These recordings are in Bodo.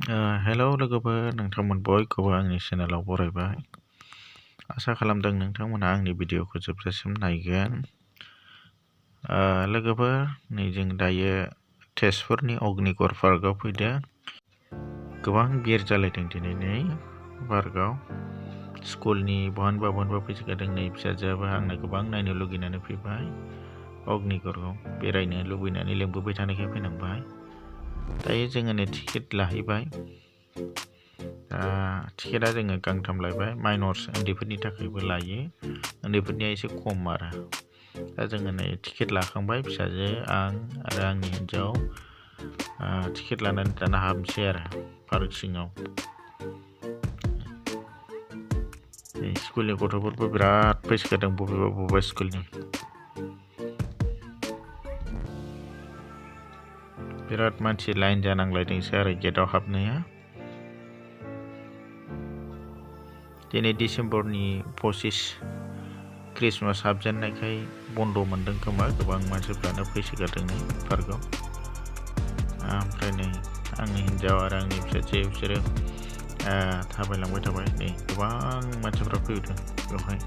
हेलौ लोगोफोर नोंथांमोन बयखौबो आंनि चेनेलाव बरायबाय। आसा खालामदों नोंथांमोना आंनि भिडिअखौ जोबजासिम नायगोन। लोगोफोर नै जों दायो तेजपुरनि अग्निगर पार्कआव फैदों। गोबां बिर जालायदों दिनै नै पार्कआव। स्कुलनि बहानबा फैसोगारदों नै फिसाजोआबो आंनो गोबां नायनो लुगैनानै फैबाय। अग्निगरआव बेरायनो लुबैनानै लेंबोबाय थानायखाय फैनांबाय। दायो जोङो नै टिकेट लाहैबाय। टिकेटआ जोङो गांथाम लायबाय। माइनर्स उन्दैफोरनि थाखायबो लायो, उन्दैफोरनिया एसे खम आरो। दा जोङो नै टिकेट लाखांबाय, फिसाजो आं आरो आंनि हिन्जाव टिकेट लानानै दाना हाबनोसै आरो पार्क सिङाव। स्कुलनि गथ'फोरबो बिराद फैसोगारदों बबेबा स्कुलनि। बिराद मानसि लाइन जानांलायदोंसो आरो गेटआव हाबनाया। दिनै डिसेम्बरनि 25 क्रिसमास हाबजेननायखाय बन्द' मोनदों खोमा, गोबां मानसिफ्रानो फैसोगारदों नै पार्कआव। ओमफ्राय नै आंनि हिन्जाव आरो आंनि फिसाजो बिसोरो थाबायलांबाय थाबाय। नै गोबां मानसिफ्रा फैदों बेवहाय।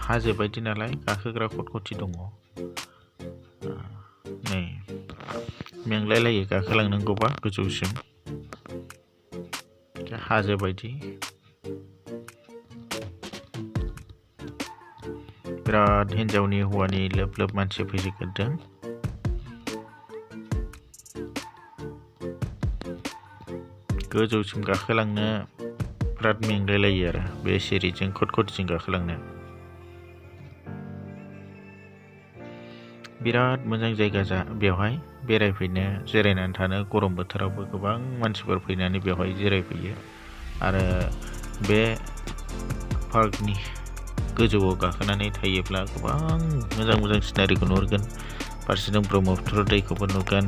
हाजो बायदि नालाय गाखोग्रा खटखटि दङ। नै मेंलायलायो गाखोलांनांगौबा गोजौसिम। हाजो बायदि बिराद हिन्जावनि हौवानि लोब मानसि फैसोगारदों। गोजौसिम गाखोलांनो बिराद मेंलायलायो आरो बे सिरिजों खटखटिजों गाखोलांनो। बिराद मोजां जायगा बेवहाय बेरायफैनो, जिरायनानै थानो। गरम बोथोरावबो गोबां मानसिफोर फैनानै बेवहाय जिरायफैयो। आरो बे पार्कनि गोजौआव गाखोनानै थायोब्ला गोबां मोजां सिनारिखौ नुहुरगोन। फारसेथिं ब्रह्मपुत्र दैखौबो नुगोन।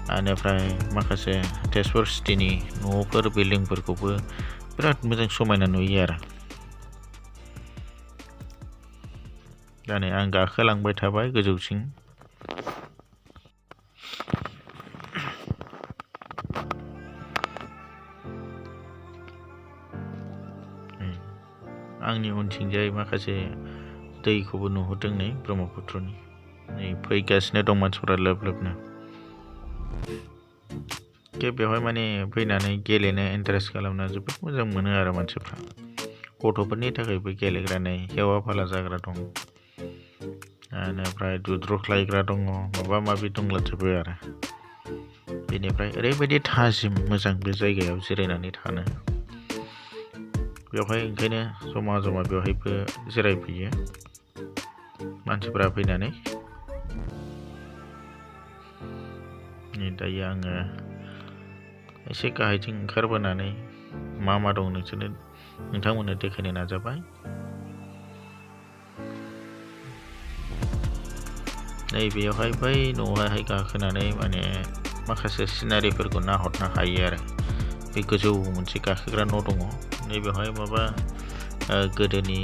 बेनिफ्राय माखासे तेजपुर सिटिनि न'फोर, बिल्डिंफोरखौबो बिराद मोजां समायना नुयो आरो। दा नै आं गाखोलांबाय थाबाय गोजौसिम। आंनि उनथिंजाय माखासे दैखौबो नुहुरदों नै ब्रह्मपुत्रनि। नै फैगासिनो दं मानसिफोरा लोबनो। बेवहाय माने फैनानै गेलेनो, इन्टारेस्ट खालामनो जोबोद मोजां मोनो आरो मानसिफ्रा। गथ'फोरनि थाखायबो गेलेग्रा नै हेवा फाला जाग्रा दं। बेनिफ्राय दुद्रुख्लायग्रा दङ, माबा माबि दंलाजोबो आरो। बेनिफ्राय ओरैबायदि थाजिम मोजां बे जायगायाव जिरायनानै थानो। बेवहाय ओंखायनो जमा बेवहायबो जिरायफैयो मानसिफ्रा फैनानै। दायो आङो एसे गाहायथिं ओंखारबोनानै मा दं नोंथांमोननो देखायनो नाजाबाय। नै बेयावहाय बै न'आवहाय गाखोनानै माने माखासे सिनारिफोरखौ नाहरनो हायो आरो। बे गोजौ मोनसे गाखोग्रा न' दङ। नैबेवहाय माबा गोदोनि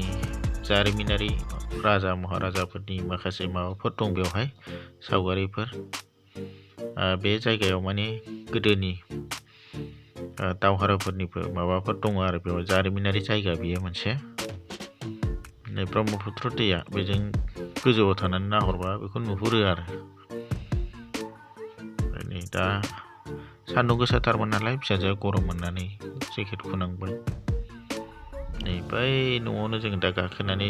जारिमिनारि राजा महाराजाफोरनि माखासे माबाफोर दं बेवहाय, सावगारिफोर। बे जायगायाव माने गोदोनि दावहारुफोरनिबो माबाफोर दङ आरो बेवहाय जारिमिनारि जायगा बियो मोनसे। नै ब्रह्मपुत्र दैया बेजों गोजौआव थानानै नाहरबा बेखौ नुहुरो आरो। नै दा सान्दुं गोसाथारमोन नालाय फिसाजोआ गरम मोननानै जेकेट खुनांबाय। नै बै न'आवनो जों दा गाखोनानै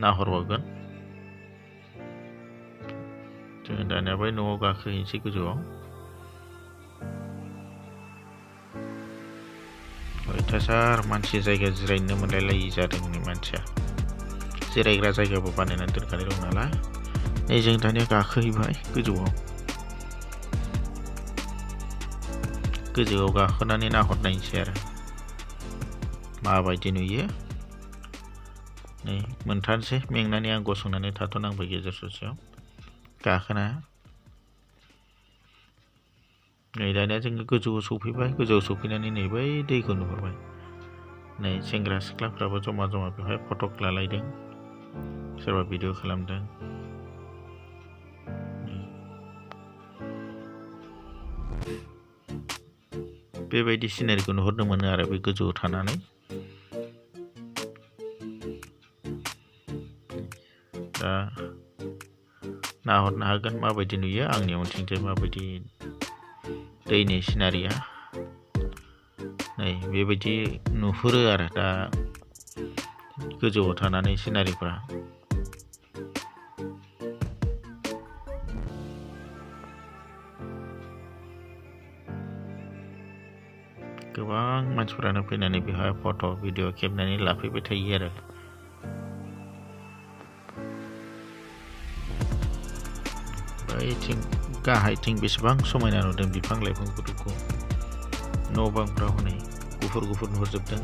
नाहरबावगोन। जोङो दानिया बै न'आव गाखोहैनोसै गोजौआव। अयथासार मानसि, जायगा जिरायनो मोनलायलायि जादों नै मानसिया। जिरायग्रा जायगाबो बानायनानै दोनखानाय दं नालाय। नै जों दानिया गाखोहैबाय गोजौआव। गोजौआव गाखोनानै नाहरनायसै आरो माबायदि नुयो। नै मोनथारनोसै, मेंनानै आं गसंनानै थाथ'नांबाय गेजेर ससेयाव गाखोना। नै दानिया जोङो गोजौआव सौफैबाय। गोजौआव सौफैनानै नै बै दैखौ नुहुरबाय। नै सेंग्रा सिख्लाफ्राबो जमा बेवहाय फटक लालायदों, सोरबा भिडिअ खालामदों। बेबायदि सिनारिखौ नुहुरनो मोनो आरो बे गोजौआव थानानै। दा नाहरनो हागोन माबायदि नुयो आंनि उनथिंजाय माबायदि दैनि सिनारिया। नै बेबायदि नुहुरो आरो दा गोजौआव थानानै सिनारिफ्रा। गोबां मानसिफोरानो फैनानै बेहाय फट' भिडिअ खेबनानै लाफैबाय थायो आरो। बैथिं गाहायथिं बेसेबां समायना नुदों बिफां लाइफांफोरखौ, न' बांफ्रा हनै गुफुर गुफुर नुहुरजोबदों।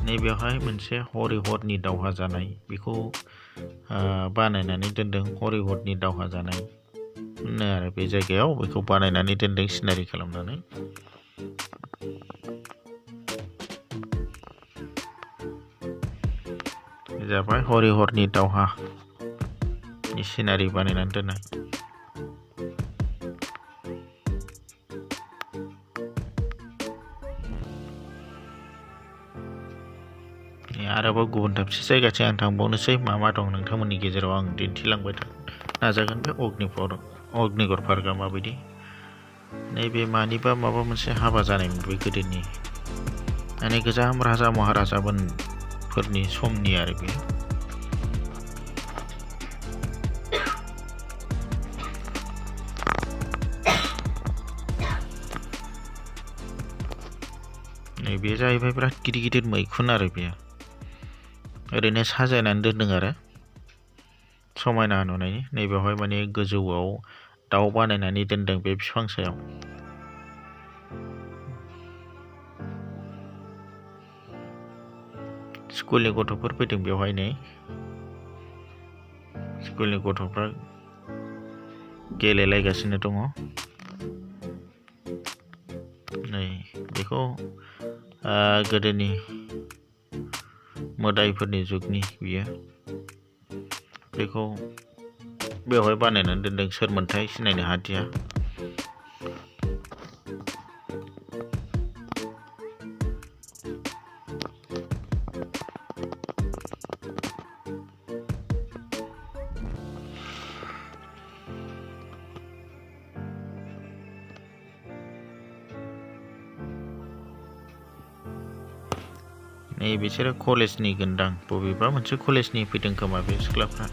नैबेवहाय मोनसे हरिहरनि दावहा जानाय बेखौ बानायनानै दोनदों। हरिहरनि दावहा जानाय होनो आरो बे जायगायाव, बेखौ बानायनानै दोनदों सिनारि खालामनानै। जाबाय हरिहरनि दावहानि सिनारि बानायनानै दोननाय। आरोबाव गुबुन दाबसे जायगाथिं आं थांबावनोसै, मा मा दं नोंथांमोननि गेजेराव आं दिन्थिलांबाय नाजागोन। बे अग्निगर पार्कआ माबायदि, नैबे मानिबा माबा मोनसे हाबा जानायमोन बे गोदोनि, माने गोजाम राजा महाराजाफोरनि समनि आरो बे। नैबे जाहैबाय बिराद गिदिर गिदिर मैखुन आरो बेयो, ओरैनो साजायनानै दोनदों आरो समायना नुनायनि। नैबेवहाय माने गोजौआव दाउ बानायनानै दोनदों बे बिफां सायाव। स्कुलनि गथ'फोर फैदों बेवहाय। नै स्कुलनि गथ'फ्रा गेलेलायगासिनो दङ। नै बेखौ गोदोनि मोदायफोरनि जुगनि बियो, बेखौ बेवहाय बानायनानै दोनदों। सोरमोनथाय सिनायनो हादिया। नै बिसोरो कलेजनि गोनदां, बबेबा मोनसे कलेजनि फैदों खोमा बे सिख्लाफ्रा।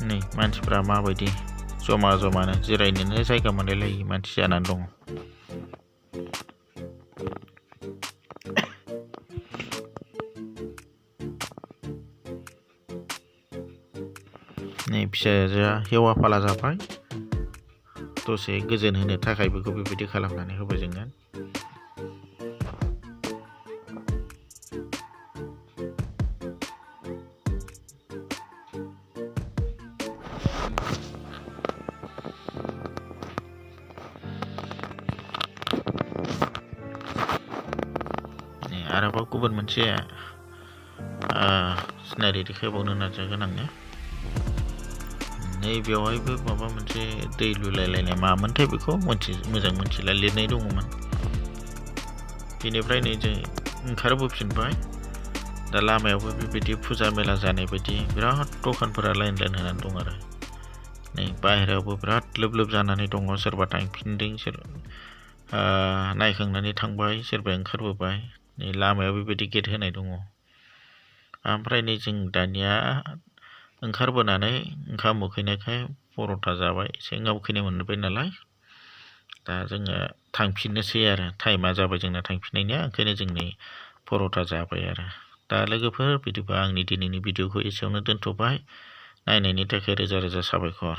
नै मानसिफ्रा माबायदि जमा जमानो जिरायनोनो जायगा मोनलायलायि मानसि जानानै दङ। नै फिसाजोआ हेवाफाला जाबाय, दसे गोजोन होनो थाखाय बेखौ बेबायदि खालामनानै होबाय जोङो। आरोबाव गुबुन मोनसे सिनारि देखायबावनो नाजागोन आङो। नै बेवहायबो माबा मोनसे दै लुलायलायनाय मामोनथाय बेखौ मोजां मोनथिला, लिरनाय दङमोन। बेनिफ्राय नै जों ओंखारबोफिनबाय। दा लामायावबो बेबायदि फुजा मेला जानाय बायदि बिराद दखानफोरा लाइन लाइन होनानै दं आरो। नै बाहेरायावबो बिराद लोब लोब जानानै दङ। सोरबा थांफिनदों, सोरबा नायखांनानै थांबाय, सोरबा ओंखारबोबाय। नै लामायाव बेबायदि गेट होनाय दङ। ओमफ्राय नै जों दानिया ओंखारबोनानै ओंखाम उखैनायखाय पर'था जाबाय, एसे ओंखाम उखैनाय मोनबाय नालाय। दा जोङो थांफिननोसै आरो, टाइमा जाबाय जोंना थांफिननायनिया, ओंखायनो जों नै पर'था जाबाय आरो। दा लोगोफोर, बिदिबा आंनि दिनैनि भिडिअखौ एसेयावनो दोनथ'बाय। नायनायनि थाखाय रोजा रोजा साबायखर।